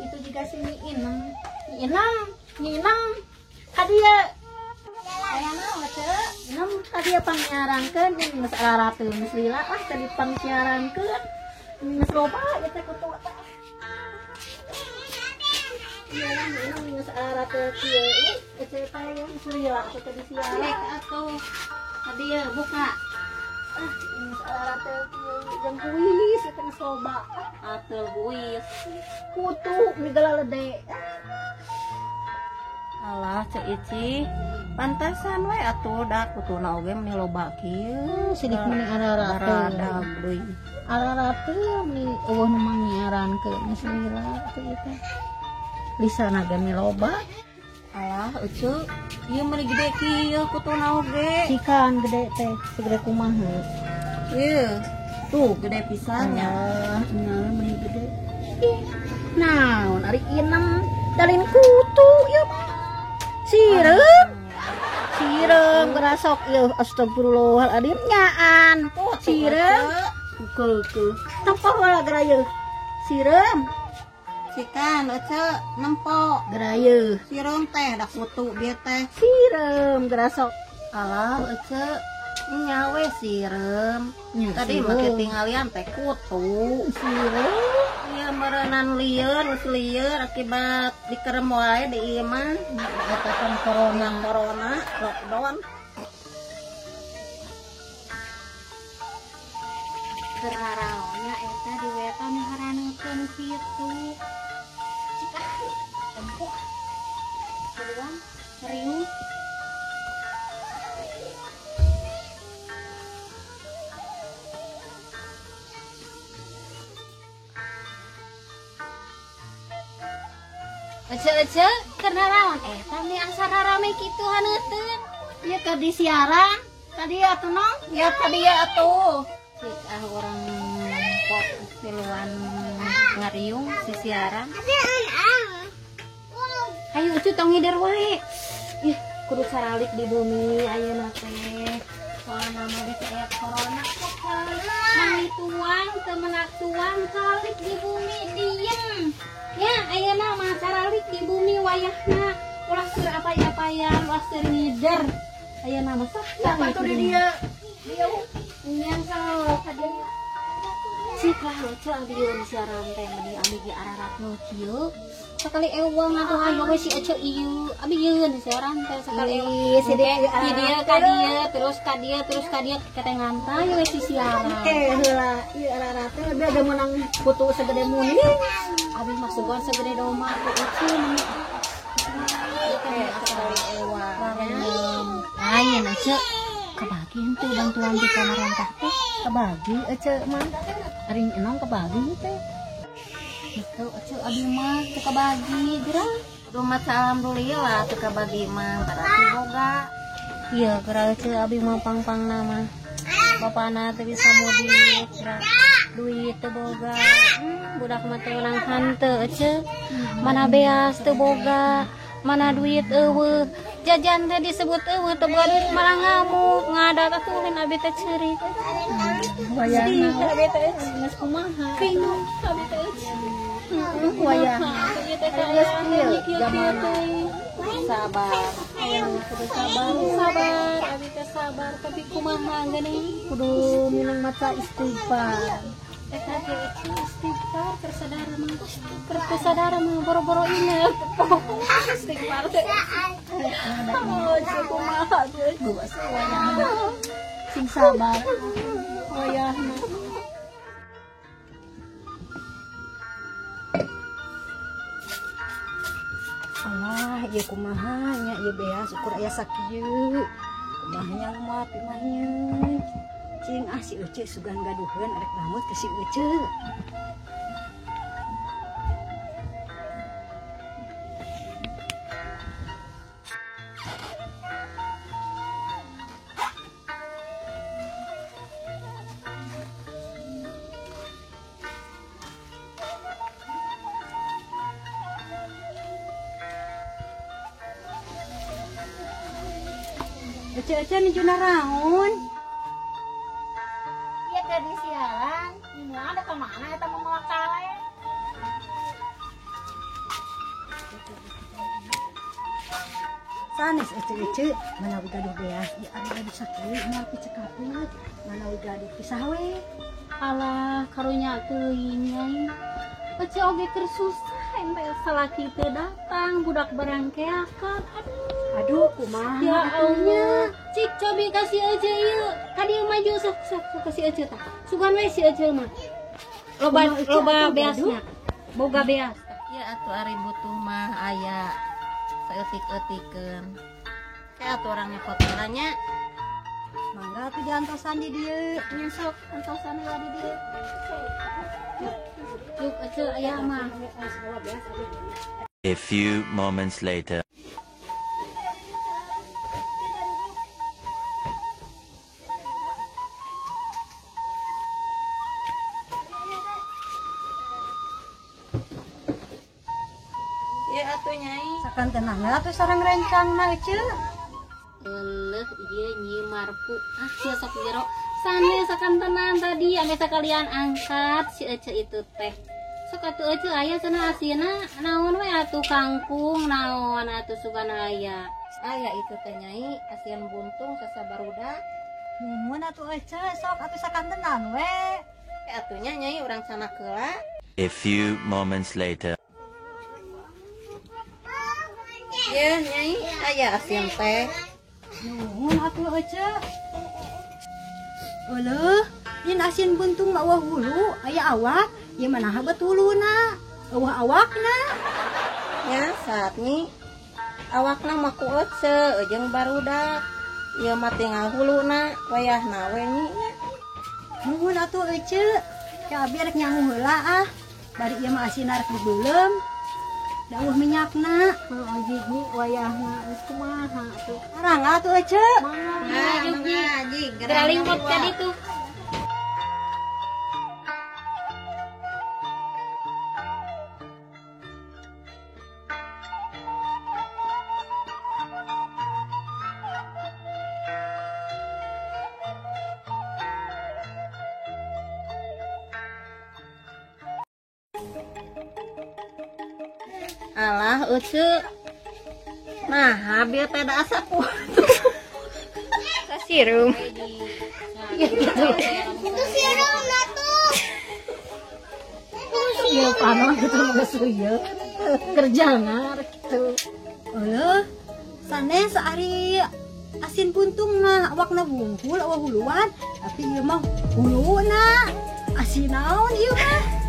Itu juga si Nyi Ineng. Nyi Ineng, Nyi Ineng. Kadieu. Aya naon Ceu? Ineng kadieu pangnyiarankeun jeung geus araratu geus lila ah tadi pangsiarankeun. Geus loba ieu teh kutu teh. Iya lah Nyi Ineng geus araratu kieu euy. Ece teh geus lila teh tadi siaran. Cek atuh. Kadieu buka. Ah, geus araratu kieu jeung kuis ieu teh geus loba. Atuh kuis. Kutu migalalede. Alah Ceu Ici, pantasan we atuh da kutuna oge meni loba kieu. Sidik meni araratu. Baradag deui. Araratu meni eueuh nu mangnyiarankeun geus lila teh ieu teh. Lisana ge meni loba. Alah Ece, ieu meni gede kieu kutuna oge. Cikan gede teh, segede kumaha? Ieu, tuh gede pisan nya. Alah, nya meni gede. Ih, naon ari Ineng dalin kutu ieu mah. Sireum. Sireum gerasok ieu astagfirullahaladzim nyaan. Sireum. Keukeuh. Tempoh heula geura ieu. Sireum. Cikan Ece nempo. Geura ieu. Sireum teh da kutu bieu teh. Sireum gerasok. Alah Ece nya we sireum. Nya, Tadi sireum. mah ketinggalian teh kutu. Sireum. Ieu meureunan lieur, geus lieur akibat dikerem wae di ieu mah. Eta kan corona. Corona, lockdown. Keur naraonnya eta di wetan haraneukeun kitu. Cik ah, tempo. Buruan, ngeriung. Ece ece, keur naraon eta meni asa rarame kitu haneuteun. Ieu keur disiaran, tadi atuh nong? Ya tadi ya atuh. Cik ah urang kok tiluan ngariung sisiaran. Hayu Ucu tong ngider wae. Ih, kudu saralik di bumi ayeuna teh. Soalna mah geus aya corona kok mani tuang teu menak tuang salik di bumi diem. Ya ayeuna mah saralik di bumi wayahna ulah keur apa-apayan, ulah keur ngider. Ayeuna mah sok Siapa tuh di dieu? Dieu. Nya sok kadieu. Cik lah Ece abdi yeun siaran teh meni abdi ge araratno kieu. Sakali ewang atuh aya we si Ece ieu. Abi yeun siaran teh sakali ewang. Ih, si Engke dieu di dieu ka dieu terus ka dieu terus ka dieu kete ngantai we si siaran. Oke, heula ieu ararate lebih ada menang kutu segede muni. Abi mah sugan segede doma ku Ece meni. Oke, sakali ewang. Lain Ece kebagi henteu bantuan di pamarentah teh. Kebagi Ece mah. Ari Enong kebagi teh. Henteu Ece abi mah teu kabagi geura. Rumah alhamdulillah teu kabagi mah berarti boga. Iya geura Ece abi mah pang-pangna mah. Bapana teu bisa mudik geura. Duit teu boga. Budak mah teu meunang hanteu Ece. Mana beas teu boga, mana duit eueuh. Jajan teh disebut eueuh teu boga duit malah ngamuk ngadat atuh lain abi teh ceurik. Wayahna Abi teh geus kumaha? Bingung abi teh. Heeh, wayahna. Ieu teh Geus kieu kieu zamanna. teh. Sabar. Ayeuna kudu sabar, sabar, abi teh sabar tapi kumaha geuning Kudu minang maca istighfar. Eta ge Ece istighfar keur sadar mah. Keur sadar mah boro-boro inget. Istighfar teh. Oh, Ece kumaha teh. Wayahna. Sing sabar. Wayahna. Alah, ieu kumaha nya ieu beas ukur aya sakieu. Kumaha nya moal pimahnya. Cing ah si Ece sugan gaduheun arek lamut ke si Ece. Ece Ece nuju naraon? Ieu keur disiaran, ini ada kemana eta mau mawa kaleng? Sanes ece-ece manawi gaduh beas ieu ari gaduh sakieu moal picekaput manawi gaduh pisah we. Alah karunya teuing Nyai. Ece oge keur susah ente salaki teu datang budak barangkeakan. Aduh. Aduh kumaha ya Allah. Cik cobi kasih ece ieu. Ka dieu maju sok sok kasih ece tah. Sugan we si ece mah. Loba loba beasna. Boga beas. Ya atuh ari butuh mah aya saeutik-eutikeun. Teh atuh urang nyokot heula nya. Mangga atuh diantosan di dieu. Nya sok antosan heula di dieu. Yuk ece aya mah. A few moments later. Ya atuh Nyai. Sakantenan atuh sareng rencang mah ece. Eleuh ieu Nyi Marpu. Ah sia sok jero. Sanes sakantenan tadi ame sakalian angkat si ece itu teh. Sok atuh ece aya cenah asieuna naon we atuh kangkung naon atuh sugan aya. Aya itu teh Nyai asian buntung sasabarudak. Muhun atuh ece sok atuh sakantenan we. Atuh nya Nyai urang sana heula. A few moments later. Ya Nyai aya asian teh. Nuhun atuh ece. Euleuh, yin asin buntung mah eueuh hulu, aya awak, ieu mah naha bet huluna. Eueuh awakna. Nya saat nyi awakna mah ku ece jeung barudak. Ieu mah tinggal huluna wayahna we nyi nya. Nuhun atuh ece. Ya abi rek nyangu heula ah. Bari ieu mah asin rek dibeuleum. Da eueuh minyakna. Heuh nyi wayahna geus kumaha atuh. Arang atuh ece. Mangga nyi. Geura lingkot ka ditu. Alah ece. Nah, bieu teh da asa kuat. Sirum. Ya gitu. Itu sirum lah tuh. Ieu panon kitu mah geus ieu. Kerjana kitu. Euleuh, sanes ari asin buntung mah awakna wungkul eueuh huluan, tapi ieu mah huluna. Asin naon ieu mah?